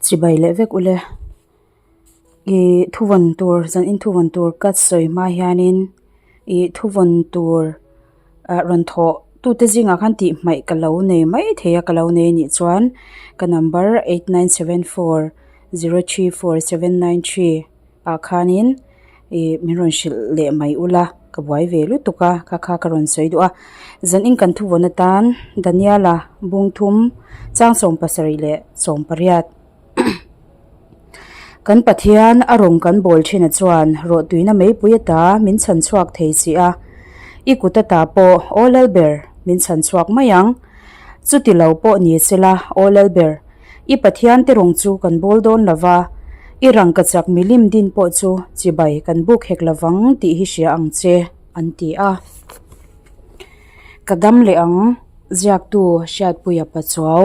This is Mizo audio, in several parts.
Chibai leh vek ule. Ih thuvawn tur zan in thuvawn tur ka sawi hma hianin ih thuvawn tur ah rawn thawh tute zingah khan tih hmaih ka lo nei mai thei a ka lo nei anih chuan ka number 8974034793 ah khanin ih min rawn hrilh leh mai ula ka buai ve lutuk a kha kha ka rawn sawi duh a zan in kan thuvawn atan Daniela bungthum chang 17 leh 18 Kan Pathian a rawng kan bawl thin a chuan rawhtuina meipui ata min chhan chhuak thei si a, i kut ata pawh aw Lalber min chhan chhuak mai ang. Chuti lo pawh ni sela aw Lalber, i Pathian te rawng chu kan bawl dawn lo va, i rangkachak milim din pawh chu chibai kan buk hek lo vang tih hi hria ang che, an ti a. Ka dam leh ang, ziaktu Hriatpuia Pachuau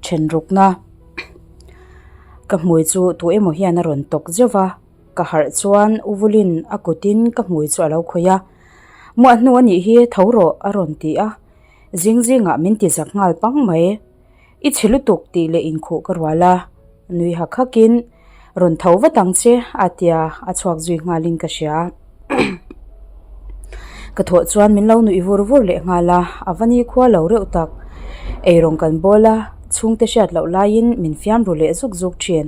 thenrukna. Ka hmui chu tu emaw hian a rawn tawk zeuh va, ka harh chuan u Vulin a kutin ka hmui chu a lo khawih a, Muah hnu a nih hi tho rawh a rawn ti a, zing zingah min ti zak nghal pang mai. I chhe lutuk tih leh inkhuh ka rual a, nui hak hakin rawn tho vat ang che a tia a chhuak zui nghalin ka hria. Ka thawh chuan min lo nuih vur vur leh nghal a, a va ni khua lo reuh tak. Eirawng kan bawl a, chhungte hriat loh laiin min fiam ru leh zuk zuk thin.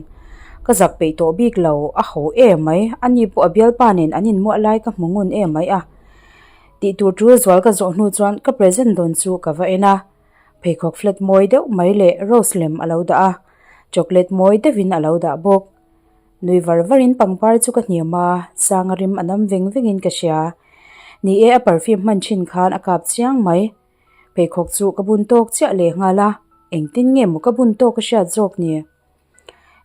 Ka zak peih tawh bik lo, a ho em mai, ani pawh a bialpa nen an inmuah lai ka hmu ngun em mai a. Tih tur tul zual ka zawh hnu chuan ka present dawn chu ka va en a, pheikhawk flat mawi deuh mai leh rose lem a lo dah a, chocolate mawi deuhin a lo dah bawk. Nui var varin pangpar chu ka hniam a, sanga rim a nam veng vengin ka hria. Ni e, a perfume hman thin khan a kap chiang mai. Pheikhawk chu ka bun tawk chiah leh nghal a, engtin nge maw ka bun tawk a hriat zawk ni?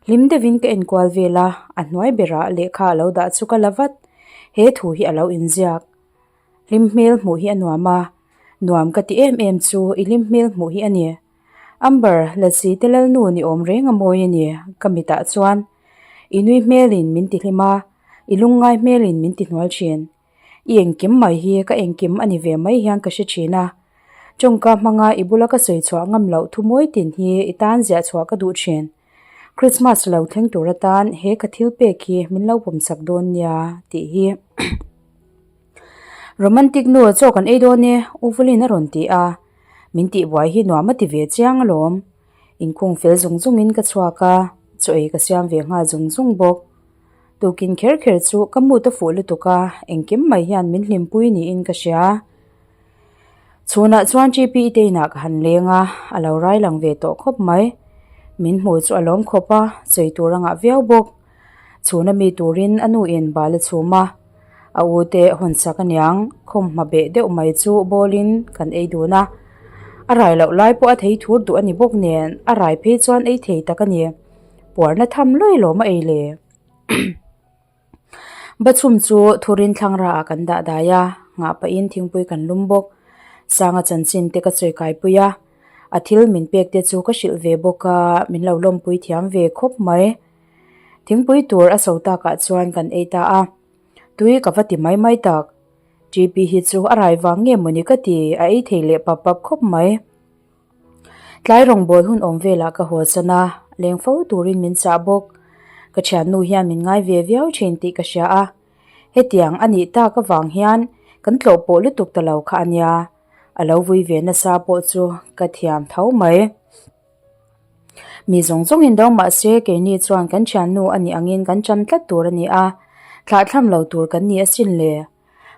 Hlim deuhin ka enkual vel a, a hnuai berah lehkha a lo dah chu ka la vat. He thu hi a lo inziak. Hlim hmel hmuh hi a nuam a, nuam ka ti em em chu i hlim hmel hmuh hi a ni. Amber, Lasi te lalnu ni awm reng a mawi a ni, ka mitah chuan i nui hmelin min ti hlim a, i lungngai hmelin min ti hnual thin. I engkim mai hi ka engkim a ni ve mai hian ka hre thin a. Tawngka hmanga i bula ka sawi chhuah ngam loh thu mawi tin hi i tan ziah chhuah ka duh thin. Christmas lo thleng tur atan he ka thil pek hi min lo pawmsak dawn nia tih hi. Romantic nu chaw kan ei dawn e, U Vulin a rawn ti a. Min tihbuai hi nuam a ti ve chiang alawm. Inkhung fel zung zungin ka chhuak a, chaw ei ka siam ve nghal zung zung bawk. Tukin kher kher chu ka mood a fuh lutuk a, engkim mai hian min hlimpui niin ka hria. Chhunah chuan GP te inah ka han leng a, a lo rai lang ve tawh khawp mai. Min hmuh chu a lawm khawp a, chei tur a ngah viau bawk. Chhuna mi turin a nu in bal a chhum a, a u te hawn sak aniang khawmhma beh deuh mai chu bawlin kan ei dun a. A rai loh lai pawh a thei thur duh a ni bawk nen a rai phei chuan ei thei tak a ni. Puarna tham luai lawm a ei le. Bachhum chu thurin thlangra ah kan dah dai a, nghah pahin thingpui kan lum bawk. Sanga chanchin te ka sawi kaipui a, a thil min pek te chu ka hrilh ve bawk a, min lo lawmpui thiam ve khawp mai. Thingpui tur a so takah chuan kan ei ta a, tui ka va ti mai mai tak. GP hi chu a rai vang nge mawni ka ti, a ei thei leh pap pap khawp mai. Tlai rawngbâwl hun awm velah ka haw san a, leng fo turin min chah bawk. Ka thiannu hian min ngai ve viau thin tih ka hria a, hetiang a nih tak avang hian kan tlawh pawh lutuk ta lo kha a nia, a lo vui ve nasa pawh chu ka thiam tho mai. Mi zawng zawngin do mah se keini chuan kan thiannu a nih angin kan ṭan tlat tur a ni a, thlahthlam lo tur kan ni asin le.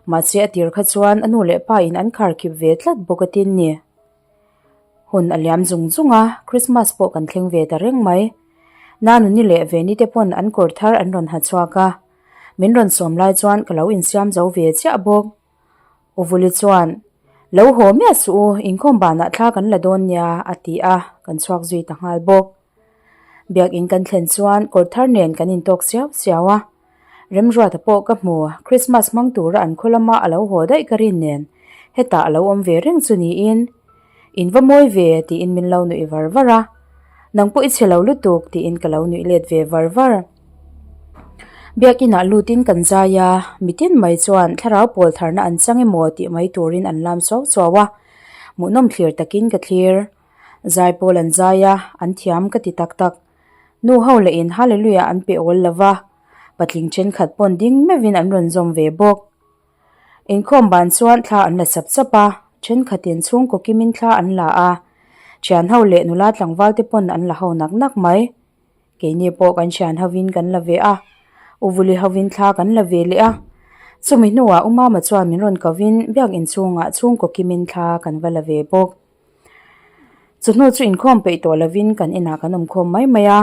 Mahse a tir kha chuan a nu leh pa in an kharkhip ve tlat bawk a tin ni. Hun a liam zung zung a, Christmas pawh kan thleng ve ta reng mai. Nanuni leh Veni te pawn an kawr thar an rawn ha chhuak a, min rawn sawm lai chuan ka lo insiam zo ve chiah bawk. U Vuli chuan, Lo haw miah suh u, inkhawm banah thla kan la dawn nia, a ti a, kan chhuak zui ta nghal bawk. Biakin kan thlen chuan kawr thar nen kan intawk siau siau a. Remruata pawh ka hmu, Christmas hmang tura an khaw lama a lo haw daih ka rin nen, hetah a lo awm ve reng chu niin, In va mawi ve, tiin min lo nuih var var a. Nang pawh i chhe lo lutuk, tiin ka lo nuih let ve var var. Biakinah lutin kan zai a, mitin mai chuan thlarau pawl tharna an chang emaw tih mai turin an lam suau suau a, hmuhnawm thlir takin ka thlir. Zai pawl an zai a, an thiam ka ti tak tak. Nu ho leh in Hallelujah an pe awl lo va, patling thenkhat pawn ding meuhin an rawn zawm ve bawk. Inkhawm ban chuan thla an la sap sap a, thenkhatin chhungkaw kimin thla an la a, thian ho leh nula tlangval te pawn an la ho nak nak mai. Keini pawh kan thian hovin kan la ve a, U Vuli hovin thla kan la ve leh a. Chumi hnuah U Mama chuan min rawn kovin biak inchhungah chhungkaw kimin thla kan va la ve bawk. Chu hnu chu inkhawm peih tawh lovin kan inah kan awm khawm mai mai a,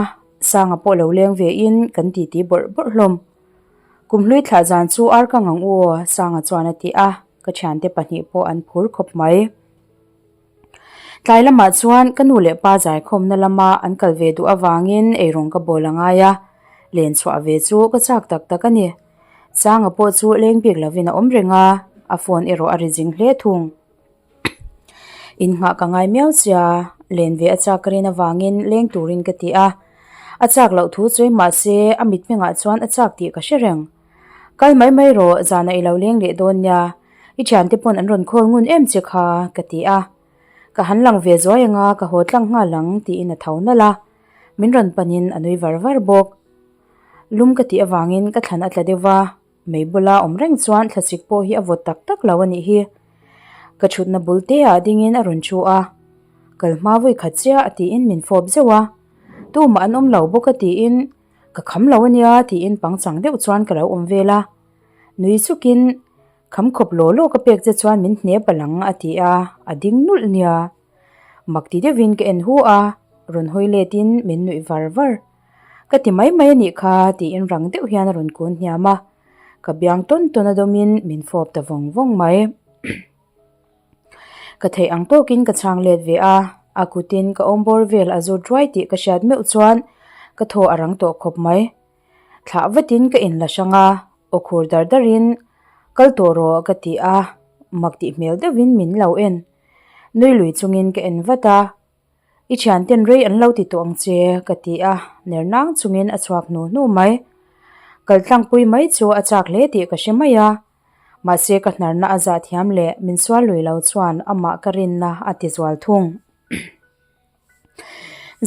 Sanga pawh lo leng ve in kan titi bawrh bawrh hlawm. Kumhlui thlah zan chu ar ka ngang u aw, Sanga chuan a ti a, ka thiante pahnih pawh an phur khawp mai. Tlai lamah chuan ka nu leh pa zaikhawmna lama an kal ve duh avangin eirawng ka bawl a ngai a, len chhuah ve chu ka chak tak tak a ni. Sanga pawh chu leng bik lovin a awm reng a, a phone erawh a ri zing hle thung. Innghah ka ngai miau sia, len ve a chak ka rin avangin leng turin ka ti a. A chak loh thu sawi mahse a mitmengah chuan a chak tih ka hre reng. Kal mai mai rawh, zanah i lo leng leh dawn nia, i thiante pawn an rawn khawl ngun em che kha, ka ti a. Ka han lang ve zuai anga ka haw tlang nghal ang tiin a tho nalh a. Min rawn panin a nui var var bawk. Lum ka tih avangin ka thlan a tla deuh va. Mei bula awm reng chuan thlasik pawh hi a vawt tak tak lo a nih hi. Ka thutna bul te ah dingin a rawn thu a, kal hma vawi khat chiah a tiin min fawp zeuh a, tumah an awm lo bawk a tiin ka kham lo a nia tiin pangchang deuh chuan ka lo awm vel a. Nui sukin kham khawp law law ka pek che chuan min hne palh ang a ti a, a ding nulh nia. Mak ti deuhin ka en hu a, rawn hawi letin min nuih var var. Ka ti mai mai a nih kha tiin rang deuh hian a rawn kun hniam a, ka biang tawn tawn a dawmin min fawp ta vawng vawng mai. Ka theih ang tawkin ka chhang let ve a, a kutin ka awm bawr vel a zut ruai tih ka hriat meuh chuan ka thaw a rang tawh khawp mai. Thlah vatin ka inla hrang a, aw khur dar darin kal tawh rawh ka ti a, mak tih hmel deuhin min lo en. Nui lui chungin ka en vat a. I thianten rei an lo ti tawh ang che, ka ti a, ner nang chungin a chhuak hnu hnu mai. Kal tlangpui mai chu a chak hle tih ka hre mai a, mahse ka hnarna a zah thiam leh min sual lui lo chuan amah ka rinna a ti zual thung.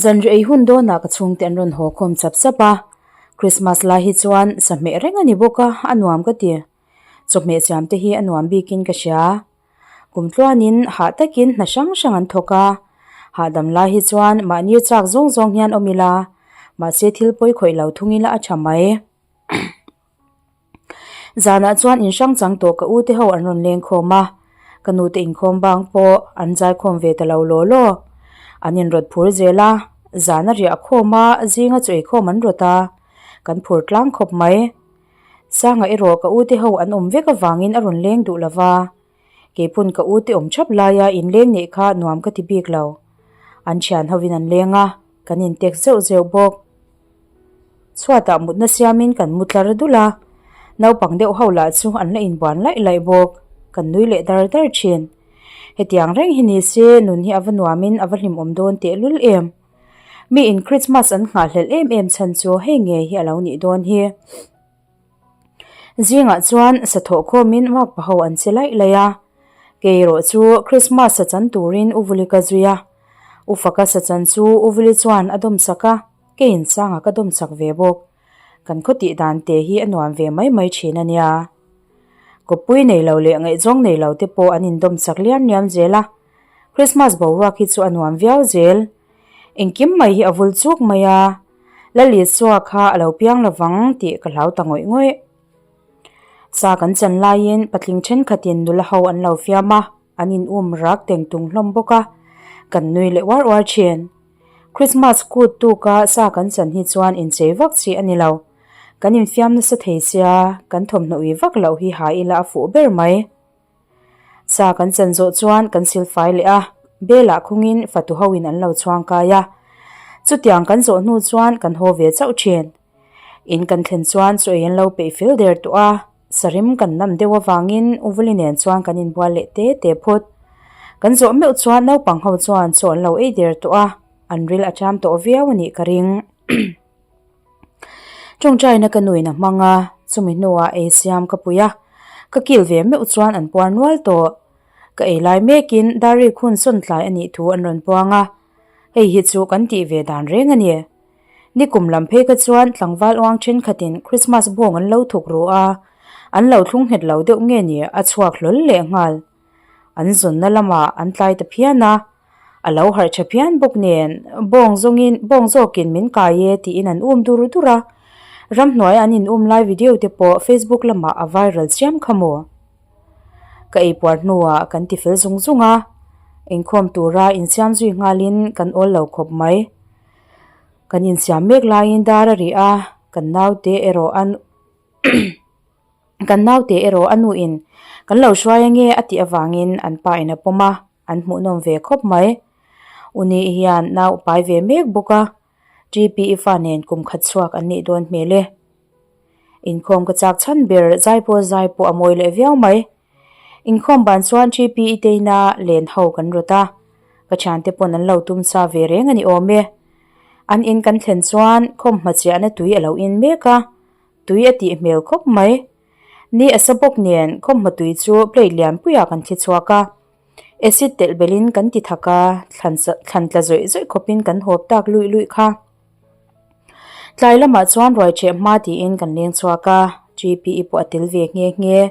Zanriah ei hun dawnah ka chhungte an rawn haw khawm chap chap a, Christmas lai hi chuan sahmeh reng a ni bawk a, a nuam ka ti. Chawhmeh siam te hi a nuam bikin ka hria. Kum tluanin hah takin hna hrang hrang an thawk a, hahdam lai hi chuan mahni chak zawng zawng hian awm ila, mahse thil pawi khawih lo thung ila a tha mai. Zanah chuan in hrang chang tawh ka u te ho an rawn leng khawm a, ka nu te inkhawm bang pawh an zai khawm ve ta lo law law. An inrawt phur zel a, zan a riah khawm a, zinga chu eikhawm an rawt a, kan phur tlang khawp mai. Sanga erawh ka ute ho an awm vek avangin a rawn leng duh lo va, keipawn ka ute awm thap laia inleng neih kha nuam ka ti bik lo. An thian hovin an leng a, kan intek zeuh zeuh bawk. Chhuatah mutna siamin kan mu tlar dul a, naupang deuh ho lah chu an la inbuan laih laih bawk, kan nui leh dar dar thin. Hetiang reng hi ni se nun hi a va nuamin a va hlimawm dawn tehlul em. Mi in Christmas an nghahhlelh em em chhan chu hei ngei hi a lo nih dawn hi. Zingah chuan sa thawh khawmin makpa ho an che laih laih a. Kei erawh chu Christmas sa chan turin U Vuli ka zui a. U Faka sa chan chu U Vuli chuan a dawm sak a, kei in sangah ka dawm sak ve bawk. Kan khaw tih dan te hi a nuam ve mai mai thin a nia. Kawppui nei lo leh ngaihzawng nei lo te pawh an indawm sak liam liam zel a. Christmas boruak hi chu a nuam viau zel. Engkim mai hi a vul chuk mai a, Lal Isua kha a lo piang lovang tih ka hlau ta ngawih ngawih. Sa kan chan laiin patling thenkhatin nula ho an lo fiam a, an in um rak teng tung hlawm bawk a, kan nui leh uar uar thin. Christmas kut tuka sa kan chan hi chuan inchei vak chi a ni lo. Kan infiam nasa thei sia, kan thawmhnaw ui vak loh hi ha ila a fuh ber mai. Sa kan chan zawh chuan kan silfai leh a, Bel-ah khungin fatu hoin an lo chhuang kai a. Chutiang kan zawh hnu chuan kan haw ve chauh thin. In kan thlen chuan chaw ei an lo peih fel der tawh a, sarim kan nam deuh avangin U Vuli nen chuan kan inbual leh te te phawt. Kan zawh meuh chuan naupang ho chuan chaw an lo ei der tawh a, an ril a ṭam tawh viau a nih ka ring. Tawngtaina ka nuin a hmang a, chumi hnuah ei siam ka pui a, ka kil ve meuh chuan an puar nual tawh. Ka ei lai mekin Darry khun sawn tlai a nih thu an rawn puang a, hei hi chu kan tih ve dan reng a ni. Nikum lam phei kha chuan tlangval uang thenkhatin Christmas bawng an lo thuk ru a, an lo thlung nghet lo deuh nge ni a chhuak hlawl leh nghal. An zawnna lamah an tlai ta phian a, a lo harh tha phian bawk nen bawng zawngin bawng zawkin min kai e tiin an um dur dur a, ramhnuaia an in um lai video te pawh Facebook lamah a viral chiam kha maw? Ka eipuar hnuah kan ti fel zung zung a, inkhawm tura insiam zui nghalin kan awl lo khawp mai. Kan insiam mek laiin dar a ri a, kan naute erawh an kan naute erawh a nuin kan lo hruai ange a tih avangin an pa in a pawm a, an hmuhnawm ve khawp mai. Uni hian nau a pai ve mek bawk a, TPE fa nen kum khat chhuak an nih dawn hmel e. Inkhawm ka chak chhan ber zai pawh zai pawh a mawi leh viau mai. Inkhawm ban chuan TPE teina len ho kan rawt a, ka thiante pawn an lo tum sa ve reng a ni awm e. An in kan thlen chuan khawm hmachiahna tui a lo in mek a, tui a tih hmel khawp mai. Ni a sa bawk nen khawmhma tui chu plate lianpuiah kan thli chhuak a. Acid telh belhin kan ti thak a, thlan thlan tla zawih zawih khawpin kan hawp tak luih luih kha. Tlai lamah chuan ruai ṭheh hma tiin kan leng chhuak a, GPE pawh a tel ve nghe nghe.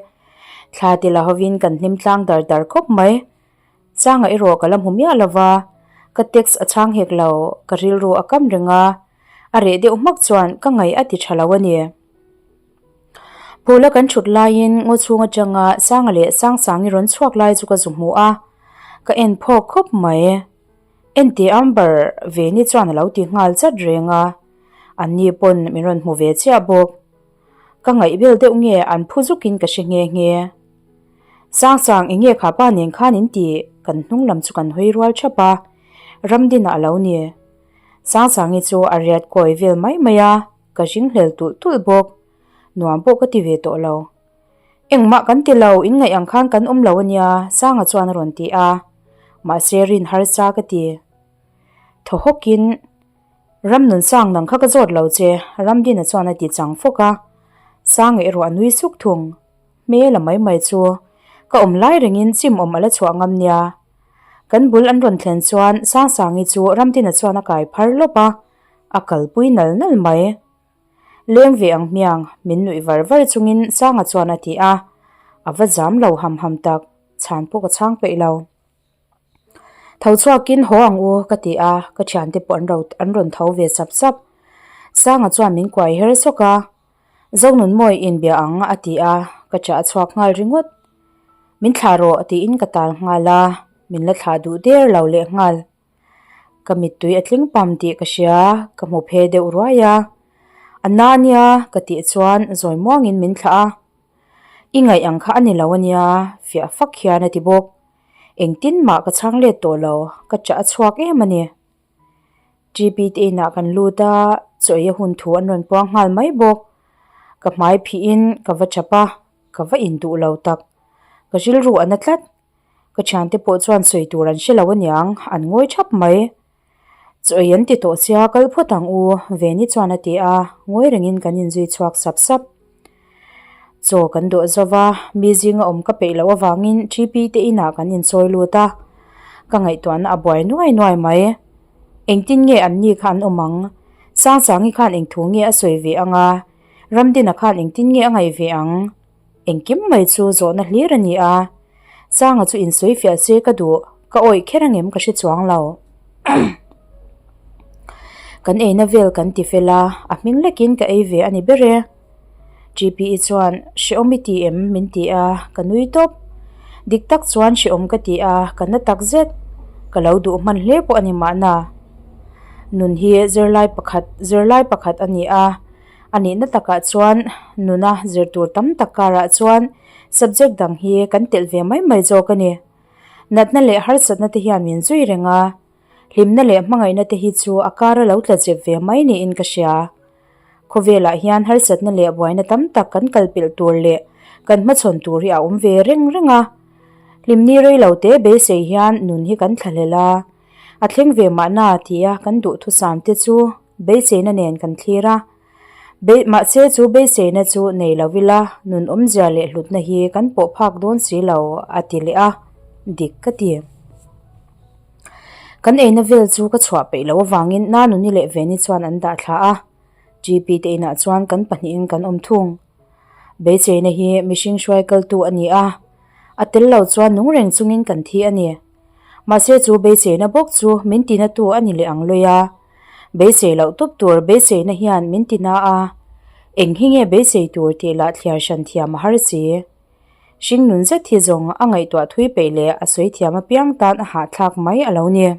Thla ti la hovin kan hlim tlang dar dar khawp mai. Changa erawh ka la hmu miah lo va, ka text a chhang hek lo, ka rilru a kam reng a, a reh deuh hmak chuan ka ngaih a ti ṭha lo a ni. Phula kan thut laiin ngaw chhung atanga Sanga leh Sangsangi rawn chhuak lai chu ka zu hmu a, ka en phawk khawp mai. Enti Amber ve ni chuan a lo ti nghal chat reng a, anni pawn min rawn hmu ve chiah bawk. Ka ngaihbel deuh nge an phu zukin ka hre nghe nghe. Sangsang eng nge kha pa nen khan in ti kan hnung lam chu kan hawi rual thap a, Ramdina a lo ni. Sangsangi chu a riat kawi vel mai mai a. Ka hring hlel tulh tulh bawk. Nuam pawh ka ti ve tawh lo. Engmah kan ti lo, in ngaih ang khan kan awm lo a nia, Sanga chuan a rawn ti a. Mahse rin harsa ka ti. Thaw hawkin, Ramnunsang nang kha ka zawt lo che, Ramdina chuan a ti chang fawk a. Sanga erawh a nui suk thung. Hmel a mai mai chu. Ka awm lai rengin chim awm a la chhuah ngam nia. Kan bul an rawn thlen chuan Sangsangi chu Ramdina chuan a kai phar lawp a. A kalpui nal nal mai. Leng ve ang hmiang, min nuih var var chungin Sanga chuan a ti a. A va zam lo ham ham tak, chhan pawh ka chhang peih lo. Tho chhuakin haw ang u ka ti a, ka thiante pawh an ro an rawn tho ve sap sap. Sanga chuan min kuai her sawk a, Zonunmawi inbia ang a ti a, ka chah chhuak nghal ringawt. Min thlah rawh tiin ka tal nghal a, min la thlah duh der lo leh nghal. Ka mittui a tling pam tih ka hria, ka hmu phe deuh ruai a. A na nia ka tih chuan zawi muangin min thlah a. I ngaih ang kha a ni lo a nia, fiah fak hian a ti bawk. Engtin mah ka chhang let tawh lo, ka chah a chhuak em a ni. GP te inah kan lut a, chaw ei a hun thu an rawn puang nghal mai bawk. Ka hmai phihin ka va chap a, ka va induh lo tak. Ka rilru a na tlat. Ka thiante pawh chuan sawi tur an hre lo aniang, an ngawi thap mai. Chaw ei an ti tawh sia kal phawt ang u, Veni chuan a ti a, ngawi rengin kan inzui chhuak sap sap. Chaw kan dawh zo va, mi zinga awm ka peih loh avangin TP te inah kan inchawi lut a, ka ngaihtuahna a buai nuai nuai mai. Engtin nge an ni kha an awm ang? Sangsangi khan engthu nge a sawi ve ang a? Ramdina khan engtin nge a ngaih ve ang? Engkim mai chu zawhna hlir a ni a, Sanga chu insawi fiah se ka duh, ka awih kher angem ka hre chuang lo. Kan eina vel kan ti fel a, a hming lekin ka ei ve a ni ber e. GPE chuan hrehawm i ti em min ti a, ka nui tawp. Dik tak chuan hrehawm ka ti a, ka na tak zet. Ka lo duh hman hle pawh a ni mahna. Nun hi zirlai pakhat zirlai pakhat a ni a. A nihna takah chuan nuna zir tur tam tak karah chuan subject dang hi kan telh ve mai mai zawk a ni. Natna leh harsatna te hian min zui reng a, hlimna leh hmangaihna te hi chu a kara lo tla zep ve mai niin ka hria. Khawvelah hian harsatna leh buaina tam tak kan kal pelh tur leh kan hmachhawn tur hi a awm ve reng reng a. Hlimni rei lo te beisei hian nun hi kan thlahlel a, a thleng ve mahna tia kan duhthusam te chu Beiseina nen kan thlir a, bei mahse chu beiseina chu nei lo ila nun awmzia leh hlutna hi kan pawh phak dawn si lo a ti leh a, dik ka ti. Kan eina vel chu ka chhuah peih loh avangin Nanuni leh Veni chuan an dah thla a, GP te inah chuan kan pahnihin kan awm thung. Beiseina hi mihring hruai kaltu a ni a, a tel lo chuan nung reng chungin kan thi a ni. Mahse chu beiseina bawk chu min tinatu a ni leh ang lawih a, beisei loh tup tur beiseina hian min tina a, eng hi nge beisei tur tih lah thliar hran thiam a har si. Hringnun zet hi zawng a ngaihtuah thui peih leh a sawi thiam apiang tan a hahthlak mai a lo ni.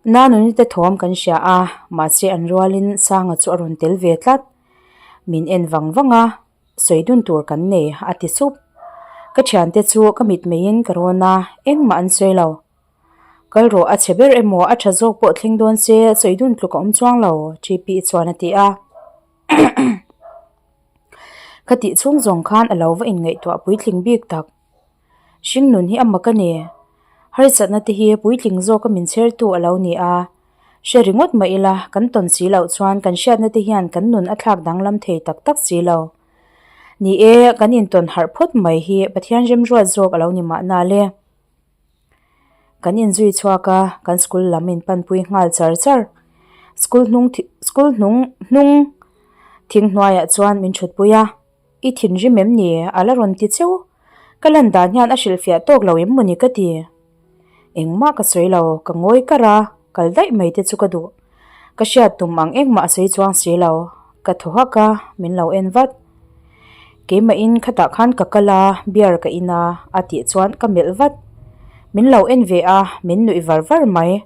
Nanuni te thawm kan hria a, mahse an rualin Sanga chu a rawn tel ve tlat. Min en vang vang a, sawi dun tur kan nei a ti sup. Ka thiante chu ka mitmeiin ka rawn a, engmah an sawi lo. Kal rawh a chhe ber emaw a tha zawk pawh thleng dawn se sawi dun tluk a awm chuang lo, TP chuan a ti a. Ka tih chhung zawng khan a lo va inngaihtuah puitling bik tak. Hringnun hi a mak a ni. Harsatna te hi puitling zawka min chhertu a lo ni a. Hre ringawt mah ila kan tawn si loh chuan kan hriatna te hian kan nun a thlak danglam thei tak tak si lo. Ni e, kan intawn harh phawt mai hi Pathian remruat zawk a lo ni mahna le. Kan inzui chhuak a, kan school lam in panpui nghal char char. School hnung school hnung hnung thing hnuaiah chuan min thutpui a, I thinrim em ni? A la rawn ti cheu. Ka lan dan hian a hrilhfiah tawk lo em mawni ka ti. Engmah ka sawi lo, ka ngawi kar a, kal daih mai te chu ka duh. Ka hriat tum ang engmah a sawi chuang si lo. Ka thaw hak a, min lo en vat. Keimahin khatah khan ka kal a, beer ka in a, a tih chuan ka melh vat. Min lo en ve a, min nuih var var mai.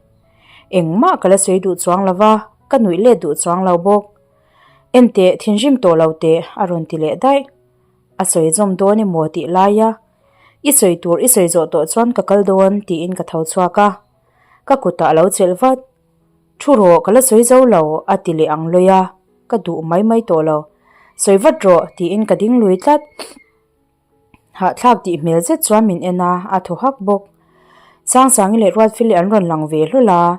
Engmah ka la sawi duh chuang lo va, ka nuih let duh chuang lo bawk. En teh, thinrim tawh lo teh, a rawn ti leh daih. A sawi zawm dawn emaw tih lai a, I sawi tur i sawi zawh tawh chuan ka kal dawn, tiin ka tho chhuak a. Ka kutah a lo chelh vat. Thu rawh, ka la sawi zo lo, a ti leh ang lawih a, ka duh mai mai tawh lo. Sawi vat rawh, tiin ka ding lui tlat. Hahthlak tih hmel zet chuan min en a, a thaw hak bawk. Sangsangi leh Ruatfeli an rawn lang ve hlawl a,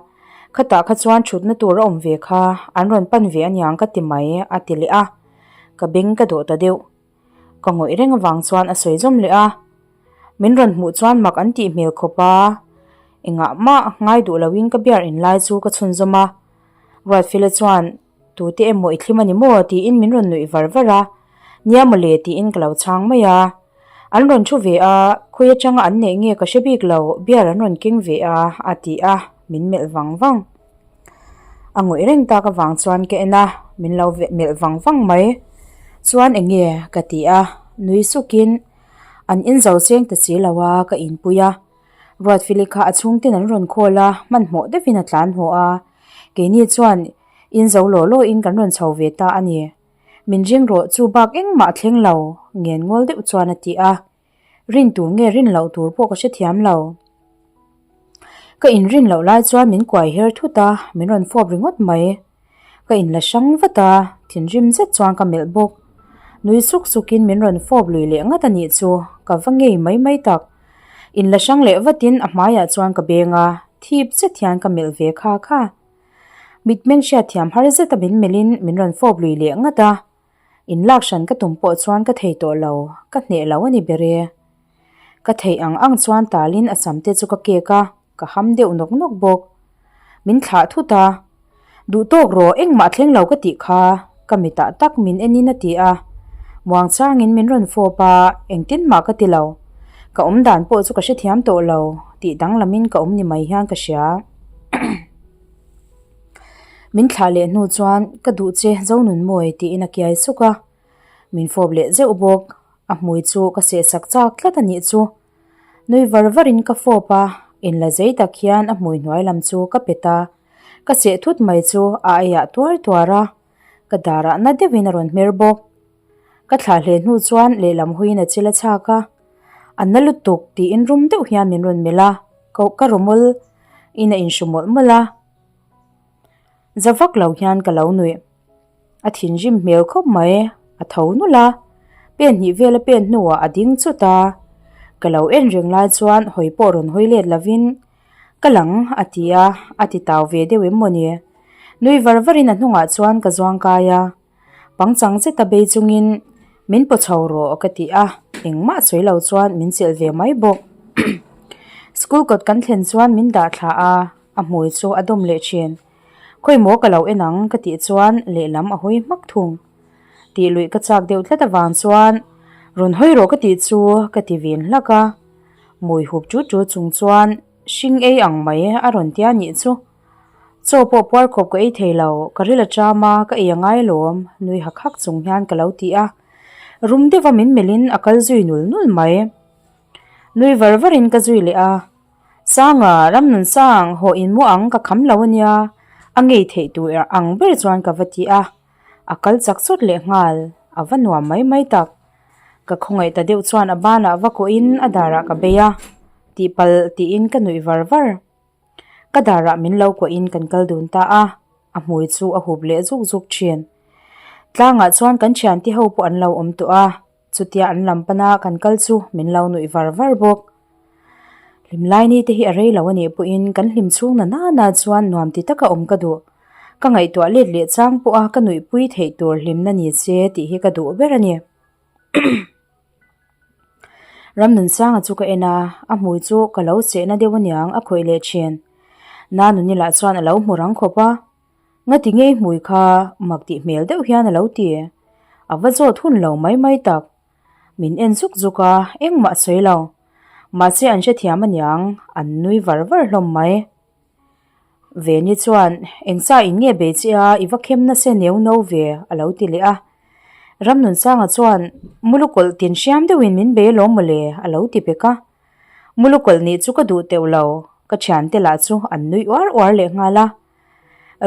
khatah kha chuan thutna tur a awm ve kha, an rawn pan ve aniang ka ti mai, a ti leh a, ka beng ka dawh ta deuh. Ka ngawih reng avang chuan a sawi zawm leh a, min rawn hmuh chuan mak an tih hmel khawp a, engah mah ngai duh loin ka biar in lai chu ka chhunzawm a, Ruatfela chuan tute emaw i thlim a ni maw tiin min rawn nuih var var a, nia mawle tiin ka lo chhang mai a, an rawn thu ve a, khawi atanga an neih nge ka hre bik lo, beer an rawn keng ve a a ti a, min melh vang vang. A ngawih reng tak avang chuan ka en a, min lo melh vang vang mai. Chuan eng nge ka ti a, nui sukin an inzo cheng ta si lo a, ka inpui a. Ruatfili kha a chhungten an rawn call a, hmanhmawh deuhin a tlan haw a. Keini chuan inzo law law in kan rawn chho ve ta a ni. Min ring rawh chu bak engmah a thleng lo, ngen ngawl deuh chuan a ti a. Rin tur nge rin loh tur pawh ka hrethiam lo. Ka inrin loh lai chuan min kuai her thut a, min rawn fawp ringawt mai. Ka inla hrang vat a, thinrim zet chuan ka melh bawk. Nui suk sukin min rawn fawp lui leh ngat a nih chu, ka va ngei mai mai tak. Inla hrang leh vatin a hmaiah chuan ka beng a, thip zet hian ka melh ve kha kha. Mitmeng hriatthiam har zeta min melhin min rawn fawp lui leh ngat a. In lak hran ka tum pawh chuan ka thei tawh lo, ka hneh lo a ni ber e. Ka theih ang ang chuan talin a sam te chu ka kek a, ka ham deuh nawk nawk bawk. Min thlah thut a, Duh tawk rawh, engmah thleng lo ka tih kha, ka mitah tak min enin a ti a. Muang changin min rawn fawp a, engtin mah ka ti lo. Ka awm dan pawh chu ka hrethiam tawh lo, tih danglamin ka awm ni mai hian ka hria. Min thlah leh hnu chuan ka duh che Zonunmawi tiin a kiai suk a, min fawp leh zeuh bawk. A hmui chu ka seh sak chak tlat a nih chu. Nui var varin ka fawp a, inla zei tak hian a hmui hnuai lam chu ka pet a, ka seh thut mai chu a aiah tuar tuar a, ka darah na deuhin a rawn hmer bawk. Ka thlah hle hnu chuan lehlam huiin a chil a chhak a, a na lutuk tiin rum deuh hian min rawn melh a, koh ka rawmawl in a inhru mawlh mawlh a. Za vak lo hian ka lo nuih. A thinrim hmel khawp mai, a tho nulh a, pen hnih vel a pen hnuah a ding chut a. Ka lo en reng lai chuan hawi pawh rawn hawi let lovin ka lang a ti a, a ti tau ve deuh em mawni. Nui var varin a hnungah chuan ka zuang kai a. Pangchang zeta bei chungin min paw chho rawh ka ti a, engmah sawi lo chuan min chelh ve mai bawk. School kawt kan thlen chuan min dah thla a, a hmui chu a dawm leh thin. Khawi maw ka lo en ang ka tih chuan lehlam a hawi hmak thung. Tih luih ka chak deuh tlat avang chuan rawn hawi rawh ka tih chu ka ti vin hlak a. Mui hup tut tut chung chuan hring ei ang mai a rawn tia nih chu. Chaw pawh puar khawp ka ei thei lo, ka ril a ṭam a, ka ei a ngai lawm, nui hak hak chung hian ka lo ti a. Rum deuha min melhin a kal zui nul nul mai. Nui var varin ka zui leh a, Sanga, Ramnunsang, haw in mu ang ka kham lo a nia, a ngei theih tur ang ber chuan ka va ti a. A kal chak chawt leh nghal, a va nuam mai mai tak. Ka khawngaih ta deuh chuan a banah va kawhin a darah ka bei a, tihpalh tiin ka nuih var var. Ka darah min lo kuahin kan kal dun ta a, a hmui chu a hup leh zuk zuk thin. Tlangah chuan kan thiante ho pawh an lo awm tawh a, chutia an lam pana kan kal chu min lo nuih var var bawk. Hlimlai ni te hi a rei lo a nih pawhin kan hlim chhung na nana chuan nuam ti taka awm ka duh. Ka ngaihtuah let leh chang pawha ka nuihpui theih tur hlimna ni che tih hi ka duh ber a ni. Ramnunsanga chu ka en a, a hmui chu ka lo chehna deuh aniang a khawih leh thin. Nanuni lah chuan a lo hmu rang khawp a, Ngati ngei hmui kha mak tih hmel deuh hian a lo ti. A va zawt hun lo mai mai tak. Min en zuk zuk a, engmah a sawi lo. Mahse an hrethiam aniang, an nui var var hlawm mai. Veni chuan, Engcha in nge bei che a, i va khem nasa neu no ve, a lo ti leh a. Ramnunsanga chuan, Mulukawlh tin hriam deuhin min bei alawm mawle, a lo ti pek a. Mulukawlh nih chu ka duh teuh lo, ka thiante lah chu an nui uar uar leh nghal a.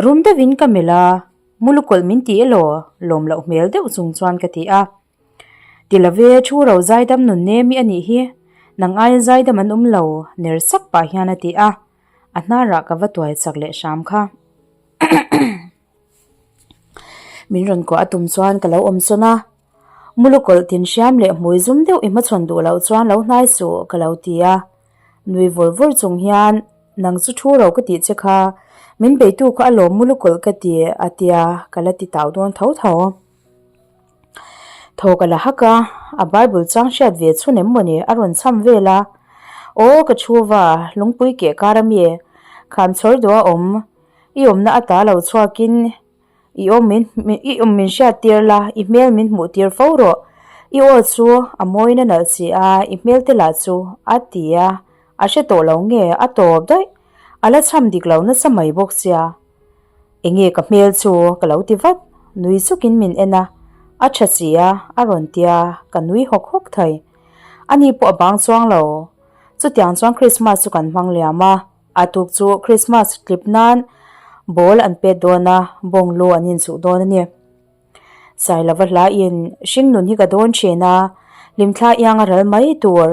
Rum deuhin ka melh a, Mulukawlh min ti elaw, lawm loh hmel deuh chung chuan ka ti a. Ti love, thu ro zaidam nun nemi a nih hi, nang aia zaidam an awm lo, ner sak pah hian a ti a. A hnarah ka va tuai chak leh hram kha. Min rawn kuah a tum chuan ka lo awm sawn a, Mulukawlh tin hriam leh hmui zum deuh i hmachhawn duh loh chuan lo hnai suh ka lo ti a. Nui vur vur chung hian, Nang chu thu ro ka tih che kha, min beitu kha a lawm Mulukawlh ka ti a tia ka la ti tau dawn tho tho. Thaw ka la hak a, a Bible chang hriat ve chhun em mawni a rawn cham vel a. Aw ka thu va, lungpui keh kar a mi, kham chhawr duh a awm, i awmna ata lo chhuakin i awm min i awm min hriat tir la, i hmel min hmuh tir fo rawh, i aw chu a mawiin a nalh si a, i hmel te lah chu a ti a, a hre tawh lo nge a tawp daih, a la cham dik lo nasa mai bawk sia. Enge ka hmel chu ka lo ti vat, nui sukin min en a, a tha si a, a rawn tia, ka nui hawk hawk thei. Ani pawh a bang chuang lo. Chutiang chuan Christmas chu kan hmang liam a, a tuk chu Christmas tlip nan ball an pet dawn a, bawng lu an inchuh dawn a ni. Sailova hla in hring nun hi ka dawn thin a, hlimthla iang a ral mai tur,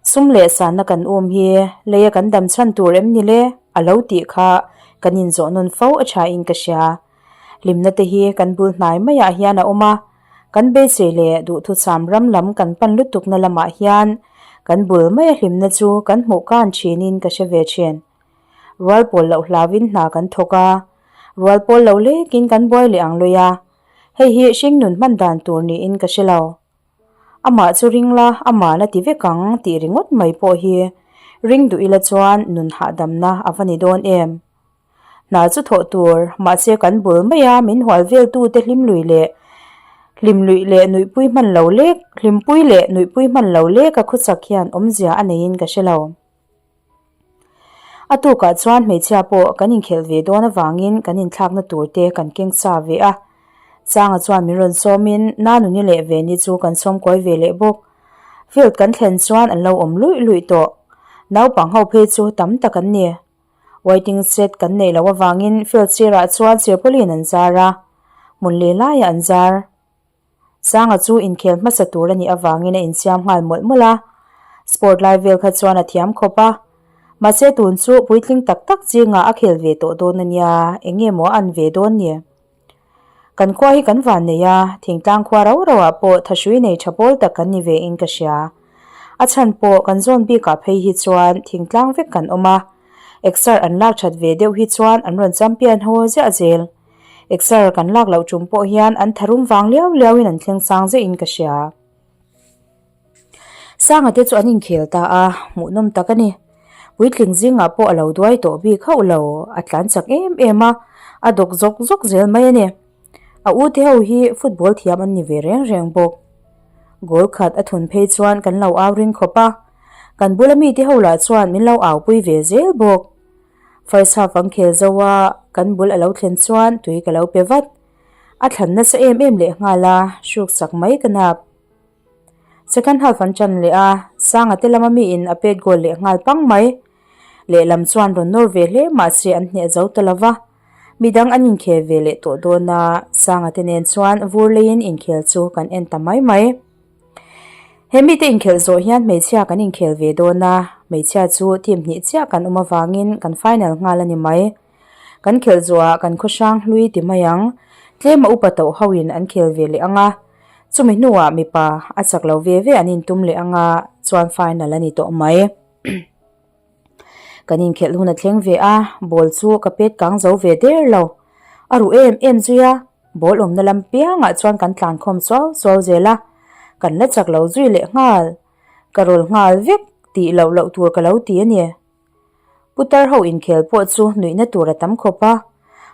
sum leh sanna kan um hi leia kan dam chhan tur em ni le? A lo tih kha kan inzawh nawn fo a tha in ka hria. Hlimna te hi kan bul hnai maiah hian a awm a, kan beisei leh duhthucham ram lam kan pan lutukna lamah hian kan bul maia hlimna chu kan hmuh kan thinin ka hre ve thin. Rual pawl loh hlauin hna kan thawk a, rual pawl lo lekin kan buai leh ang lui a, hei hi hringnun hman dan tur niin ka hre lo. Amah chu ring la, amah la ti vek ang tih ringawt mai pawh hi ring duh ila chuan nun hahdamna a va ni dawn em? Hna chu thawh tur, mahse kan bul maia min hual veltute hlim lui leh hlim luih leh nuihpui hman lo lek, hlimpui leh nuihpui hman lo leka khawchak hian awmzia a neiin ka hre lo. A tukah chuan hmeichhia pawh kan inkhelh ve dawn avangin kan inthlakna tur te kan keng sa ve a. Changa chuan min rawn sawmin Nanuni leh Veni chu kan sawm kawi ve leh bawk. Field kan thlen chuan an lo awm luih luih tawh. Naupang ho phei chu tam tak an ni. Waiting shed kan neih loh avangin field sirah chuan sirpawlin an zar a, hmun leh laiah an zar. Sanga chu inkhel hmasa tur a nih avangin a insiam nghal mawlh mawlh a, sport lai vel kha chuan a thiam khawp a. Mahse tun chu puitling tak tak zingah a khel ve tawh dawn a nia, eng nge maw a an ve dawn ni? Kan khua hi kan van nei a, thingtlang khua rau rauah pawh thahrui nei tha pawl tak kan ni ve in ka hria. A chhan pawh kan zawn bikah phei hi chuan thingtlang vek kan awm a, exer an lak that ve deuh hi chuan an rawn champion ho ziah zel. Exer kan lak loh tum pawh hian an tharum vang liau liau in an thleng sang zeuh in ka hria. Sanga te chu an inkhel ta a, hmuhnawm tak a ni. Puitling zingah pawh a lo duai tawh bik hauh lo, a tlan chak em em a, a dawk zawk zawk zel mai a ni. A u te ho hi football thiam an ni ve reng reng bawk. Goal khat a thun phei chuan kan lo au ring khawp a, kan bula mite ho lah chuan min lo au pui ve zel bawk. First half an khel zo a, kan bul a lo thlen chuan tui ka lo pe vat. A thlan nasa em em leh nghal a, hruk sak mai ka nap. Second half an ṭan leh a, Sanga te lama miin a pet goal leh nghal pang mai. Lehlam chuan rawn nawr ve hle mahse an hneh zo ta lova. Midang an inkhel ve leh tawh dawn a, Sanga te nen chuan vur leiin inkhel chu kan en ta mai mai. He mite inkhelh zawh hian hmeichhia kan inkhel ve dawn a, hmeichhia chu team hnih chiah kan awm avangin kan final nghal a ni mai. Kan khelh zawhah kan khaw hrang hlui ti mai ang, tlema upa tauh hoin an khel ve leh ang a, chumi hnuah mipa a chak lo ve ve an intum leh ang a, chuan final a ni tawh mai. Kan inkhelh hun a thleng ve a, ball chu ka pet kang zo ve der lo. A ruh em em zui a, ball awmna lam piangah chuan kan tlan khawm suau suau zel a, kan la chak lo zui leh nghal. Ka rawl nghal vek tih loh loh tur ka lo ti a ni. Putar ho inkhel pawh chu nuihna tur a tam khawp a,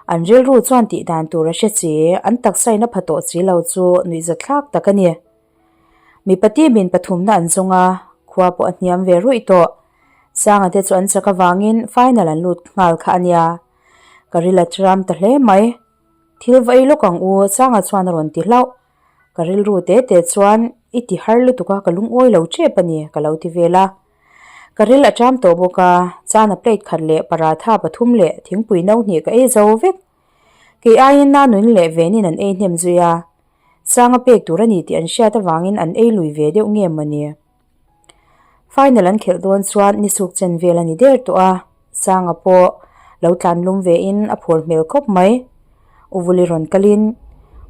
an rilru chuan tih dan tur a hre chi, an taksa in a pha tawh si lo chu nuihzathlak tak a ni. Mipa team-in pathumna an zawng a, khua pawh a hniam ve ruih tawh. Sanga te chu an chak avangin final an lut nghal kha a nia. Ka ril a ram ta hle mai. Thil va ei lawk ang u, Sanga chuan a rawn ti hlauh. Ka rilru te te chuan i ti har lutuk a, ka lungawi lo tep a ni, ka lo ti vel a. Ka ril a ṭam tawh bawk a, chana plate khat leh paratha pathum leh thingpui no hnih ka ei zo vek. Kei aiin Nanuin leh Venin an ei hnem zui a, Sanga pek tur a ni tih an hriat avangin an ei lui ve deuh nge mawni. Final an khelh dawn chuan ni suk chen vel a ni der tawh a, Sanga pawh lo tlan lum vein a phur hmel khawp mai. U Vuli rawn kalin,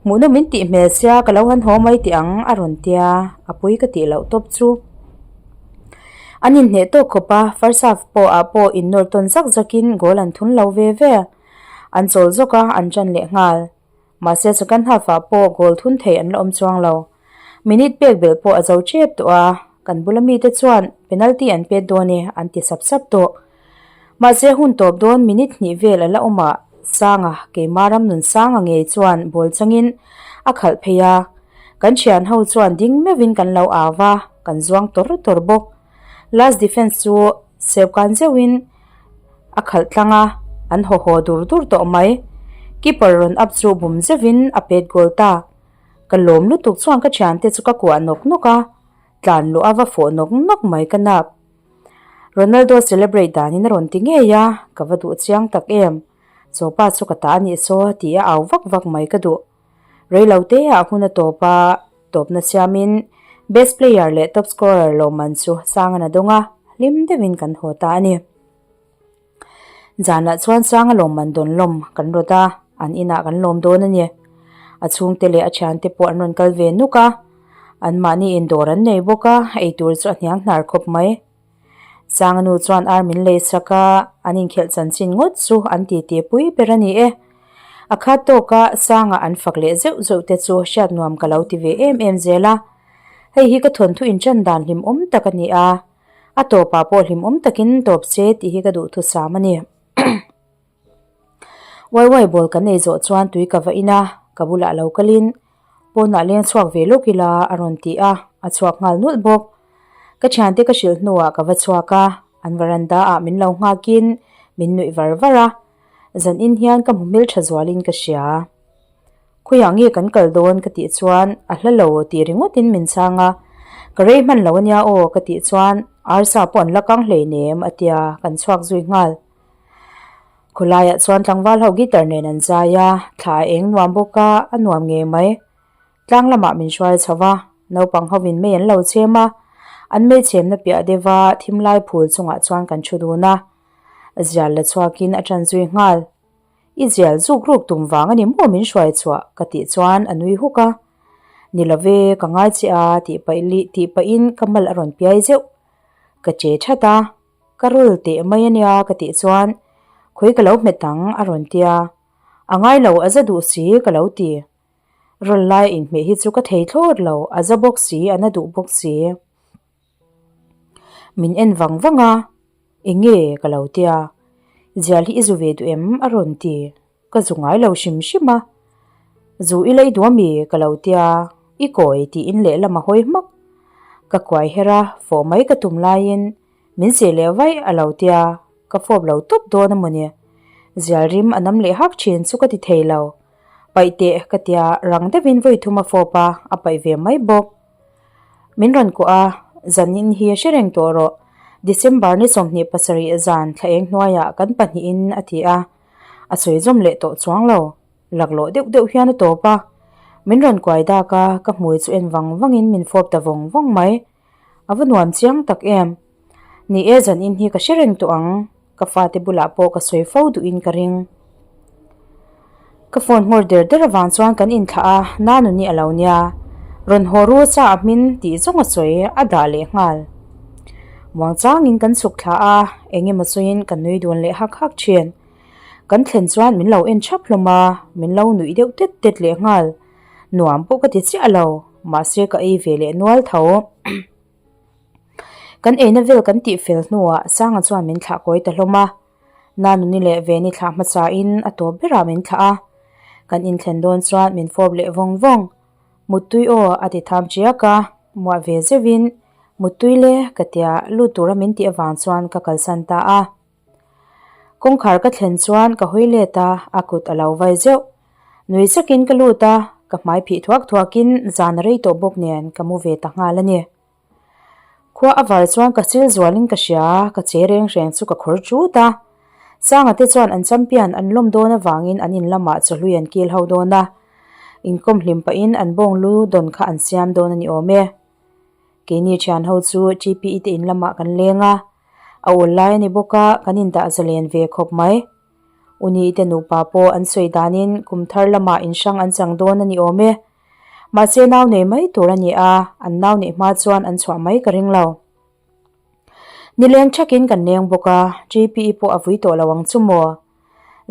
Hmuhnawm min tih hmel sia ka lo han haw mai tih ang a rawn tia, a pui ka tih loh tawp chu. An inhneh tawk khawp a, first half pawh ah pawh innawr tawn zak zakin goal an thun lo ve ve. An chawl zawk a, an ṭan leh nghal. Mahse second half ah pawh goal thun thei an la awm chuang lo. Minute pek belh pawh a zo tep tawh a, kan bula mite chuan penalty an pet dawn e an ti sap sap tawh. Mahse hun tawp dawn minute hnih vel a la awm a, Sanga, keimah Ramnunsanga ngei chuan ball changin a khalh phei a. Kan thian ho chuan ding meuhin kan lo au va, kan zuang tawr tawr bawk. Last defence chu sep kan zeuhin a khalh tlang a, an haw haw dur dur tawh mai. Keeper rawn up chu bum zeuhin a pet goal ta. Ka lawm lutuk chuan ka thiante chu ka kuah nawk nawk a, tlan luh a va fawh nawk nawk mai ka nap. Ronaldo celebrate danin a rawn ti ngei a, ka va duh chiang tak em. Chawpa chu ka ta a nih saw ti a au vak vak mai ka duh. Reilo te ah hun a tawp a, tawpna siamin best player leh top scorer lawmman chu Sangan a dawng a, hlim deuhin kan haw ta a ni. Zanah chuan Sanga lawmman dawn lawm kan rawt a, an inah kan lawm dawn a ni. A chhungte leh a thiante pawh an rawn kal ve nuk a, anmahni indawr an nei bawk a, eitur chu a hniang hnar khawp mai. Sanga nu chuan ar min lei sak a, an inkhelh chanchin ngawt chu an titi pui ber a ni e. A khat tawka Sanga an fak leh zeuh zeuh te chu hriat nuam ka lo ti ve em em zel a. Hei hi ka thawnthu inṭan dan hlimawm tak a ni a, a tawpah pawh hlimawm takin tawp se tih hi ka duhthusam a ni. Waiwai ball kan ei zawh chuan tui ka va in a, ka bulah lo kalin pawnah leng chhuak ve lawk ila a rawn ti a, a chhuak nghal nulh bawk. Ka thiante ka hrilh hnuah ka va chhuak a, an varanda ah min lo nghakin min nuih var var a, zan in hian ka hmu hmel tha zualin ka hria. Khawiah nge kan kal dawn ka tih chuan a hla lo tih ringawtin min chhang a, ka rei hman lo ania aw ka tih chuan arsa pawh an la kang hleinem a tia kan chhuak zui nghal. Khawlaiah chuan tlangval ho guitar nen an zai a, thla a eng nuam bawk a, a nuam ngei mai. Tlang lamah min hruai chho va, naupang hovin mei an lo chhem a, an mei chhemna piah deuha thim lai phul chungah chuan kan thu dun a. Zial la chhuakin a ṭan zui nghal. I zial zuk ruk tum vang a ni maw min hruai chhuah? ka tih chuan a nui huk a. Ni lo ve, ka ngai che a tih paih tih pahin ka mal a rawn piai zeuh. Ka che that a. Ka rul teh mai a nia ka tih chuan khawi ka lo hmet ang a rawn tia, a ngai lo a za duh si ka lo ti. Rawl lai inhmeh hi chu ka thei thlawt lo, a za bawk si a na duh bawk si. Min en vang vang a. Eng nge ka lo tia, zial hi i zu ve duh em? a rawn ti. Ka zu ngai lo hrim hrim a. Zu i lei duh ami? ka lo tia, i kawi tiin lehlam a hawi hmak. Ka kuai her a, fawh mai ka tum laiin min zeh leh vaih a lo tia, ka fawp lo tawp dawn a mawni. Zial rim a nam leh hak thin chu ka ti thei lo. Paih teh ka tia, rang deuhin vawi thum a fawp a, a paih ve mai bawk. Min rawn kuah a, zanin hi a hre reng tawh rawh. December ni 27 zan thla eng hnuaiah kan pahnihin a ti a, a sawi zawm leh tawh chuang lo. Laklawh deuh deuh hian a tawp a, min rawn kuai dak a, ka hmui chu en vang vangin min fawp ta vawng vawng mai. A va nuam chiang tak em. Ni e, zanin hi ka hre reng tawh ang. Ka fate bulah pawh ka sawi fo duhin ka ring. Ka phone nghawr der der avang chuan kan inthlah a, Nanuni a lo nia. Rawn haw ru sa a hmin tih zawng a sawi a dah leh nghal. Muangchangin kan chhuk thla a, eng emaw sawiin kan nui dun leh hak hak thin. Kan thlen chuan min lo en thap hlawm a, min lo nuih deuh tet tet leh nghal. Nuam pawh ka ti chiah lo, mahse ka ei ve leh nual tho. Kan eina vel kan tih fel hnuah Sanga chuan min thlah kawi ta hlawm a. Nanuni leh Veni thlah hmasain a tawp berah min thlah a. Kan inthlen dawn chuan min fawp leh vawng vawng. Muttui aw a ti tham chiak a, muah ve zeuhin Muttui le ka tia lut tura min tih avang chuan ka kalsan ta a. Kawngkhar ka thlen chuan ka hawi let a, a kut a lo vai zeuh. Nui sakin ka lut a, ka hmai phih thuak thuakin zan a rei tawh bawk nen ka mu ve ta nghal a ni. Khua a var chuan ka chil zualin ka hria, ka che reng reng chu ka khawr ṭut a. Sanga te chuan an champion an lawm dawn avangin an in lamah chawhlui an kil ho dawn a, inkawm hlim pahin an bawng lu dawn kha an siam dawn a ni awm e. Keini thian ho chu TPE te in lamah kan leng a, a awl lai a ni bawk a, kan indah zalen ve khawp mai. Uni te nupa pawh an sawi danin kum thar lamah in hrang an chang dawn a ni awm e. Mahse nau nei mai tur a ni a, an nau neih hma chuan an chhuah mai ka ring lo. Nileng thakin kan leng bawk a, TPE pawh a vui tawh lo ang chu maw?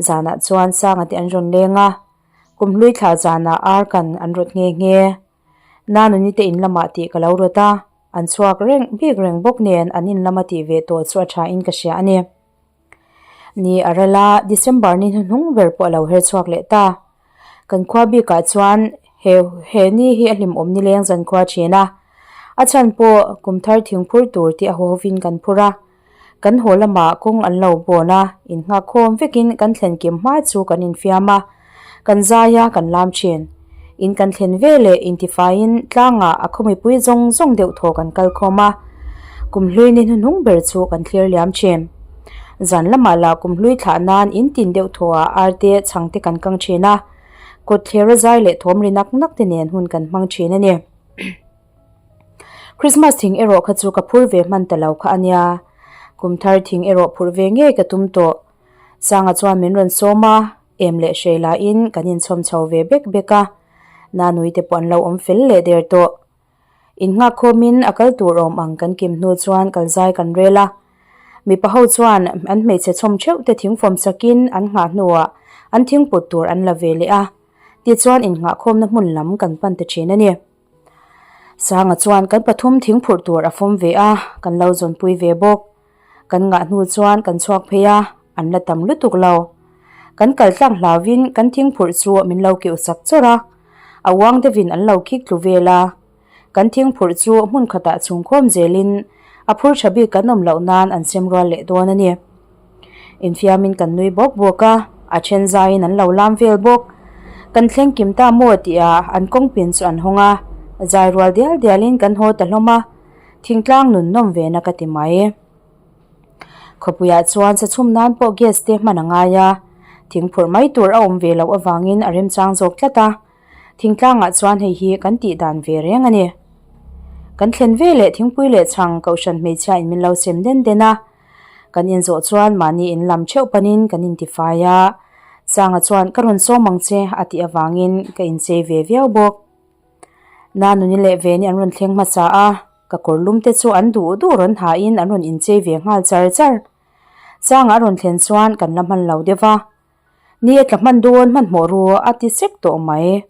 Zanah chuan Sanga te an rawn leng a, kum hlui thla zanah ar kan an rawt nghe nghe. Nanuni te in lamah tih ka lo rawt a, an chhuak reng bik reng bawk nen an in lama tih ve tawh chu a tha in ka hria a ni. Ni a ral a, December ni hnuhnung ber pawh a lo her chhuak leh ta. Kan khua bikah chuan he he ni hi a hlimawm nileng zan khua thin a, a chhan pawh kum thar thing phur tur tih a haw hovin kan phur a. Kan haw lamah kawng an lo bawn a, innghak khawm vekin kan thlen kim hma chu kan infiam a, kan zai a, kan lam thin. In kan thlen ve leh intifaiin tlangah a khaw mipui zawng zawng deuh thaw kan kal khawm a, kum hlui ni hnuhnung ber chu kan thlir liam thin. Zan lamah lah kum hlui thlah nan in tin deuh thawhah arte chhangte kan kang thin a, kawt thlera zai leh thawm ri nak nak te nen hun kan hmang thin a ni. Christmas thing erawh kha chu ka phur ve hman ta lo kha a nia. Kum thar thing erawh phurh ve ngei ka tum tawh. Sanga chuan min rawn sawm a, em leh hrei lahin kan inchhawm chho ve bek bek a. Nanui te pawh an lo awm fel leh der tawh. Innghak khawmin a kal tur awm ang kan kim hnu chuan kal zai kan rel a. Mipa ho chuan an hmeichhe chhawm theuh te thingfawm sakin an nghah hnuah an thingput tur an la ve leh a. Tichuan innghahkhawmna hmun lam kan pan ta thin a ni. Sanga chuan kan pathum thing phurh tur a fawm ve a, kan lo zawnpui ve bawk. Kan ngah hnu chuan kan chhuak phei a, an la tam lutuk lo. Kan kal tlang hlauvin kan thing phurh chu min lo keuh sak chawrh a, a uang deuhin an lo khik tlu vel a. Kan thing phurh chu hmun khatah chhungkhawm zelin a phur tha bik kan awm loh nan an sem rual leh dawn a ni. Infiamin kan nui bawk bawk a, a then zaiin an lo lam vel bawk. Kan thleng kim ta maw tihah an kawngpin chu an hawng a, zai rual dial dialin kan haw ta hlawm a, thingtlang nun nawm ve na ka ti mai. Khawpuiah chuan sa chhum nan pawh gas te hman a ngai a, thing phurh mai tur a awm ve loh avangin a remchang zawk tlat a. Thingtlangah chuan hei hi kan tih dan ve reng a ni. Kan thlen ve leh thingpui leh chhang kohhran hmeichhia in min lo sem den den a. Kan inzawh chuan mahni in lam theuh panin kan intifai a. Sanga chuan ka rawn sawm ang che a tih avangin ka inchei ve viau bawk. Nanuni leh Veni an rawn thleng hmasa a, ka kawr lum te chu an duh duh rawn hain an rawn inchei ve nghal char char. Sanga a rawn thlen chuan kan la hman lo deuh a. Ni a tla hman dawn hmanhmawh ru a ti sek tawh mai.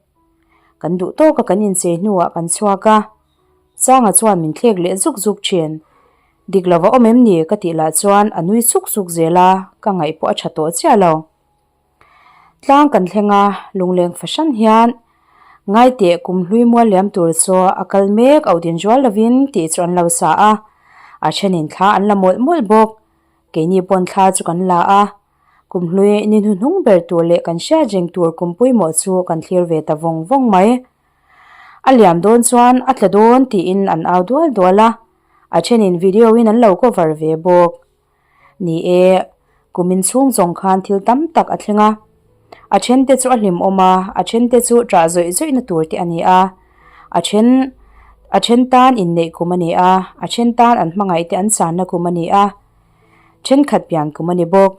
Kan duh tawk a kan inchei hnuah kan chhuak a, Sanga chuan min thlek leh zuk zuk thin. Dik lova awm em ni ka tih lah chuan a nui suk suk zel a, ka ngaih pawh a tha tawh chiah lo. Tlang kan thleng a, lungleng fahran hian Ngaiteh kum hlui mual liam tur chu a kal mek auh din rual lovin tih chu an lo sa a, a thenin thla an la mawlh mawlh bawk. Keini pawn thla chu kan la a, kum hlui ni hnuhnung ber tur leh kan hriat reng tur kum pawimawh chu kan thlir ve ta vawng vawng mai. A liam dawn chuan a tla dawn tiin an au dual dual a, a thenin video in an lo cover ve bawk. Ni e, kum inchhung zawng khan thil tam tak a thleng a. A then te chu a hlimawm a, a then te chu ṭah zawih zawihna tur te a ni a. A then a then tan inneih kum a ni a, a then tan an hmangaih te an channa kum a ni a. Thenkhat pian kum a ni bawk.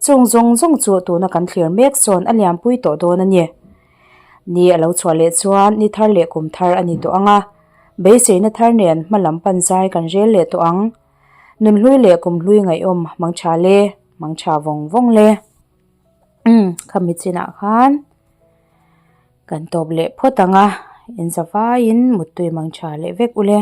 Chung zawng zawng chu tuna kan thlir mek sawn a liampui tawh dawn a ni. Ni a lo chhuah leh chuan ni thar leh kum thar a ni tawh ang a. Beiseina thar nen hma lam pan zai kan rel leh tawh ang. Nunhlui leh kumhlui ngaihawm mang tha le, mang tha vawng vawng le. Umm, khami chinah khan kan tawp leh phawt ang a, in zavaiin muttui mang tha leh vek u le.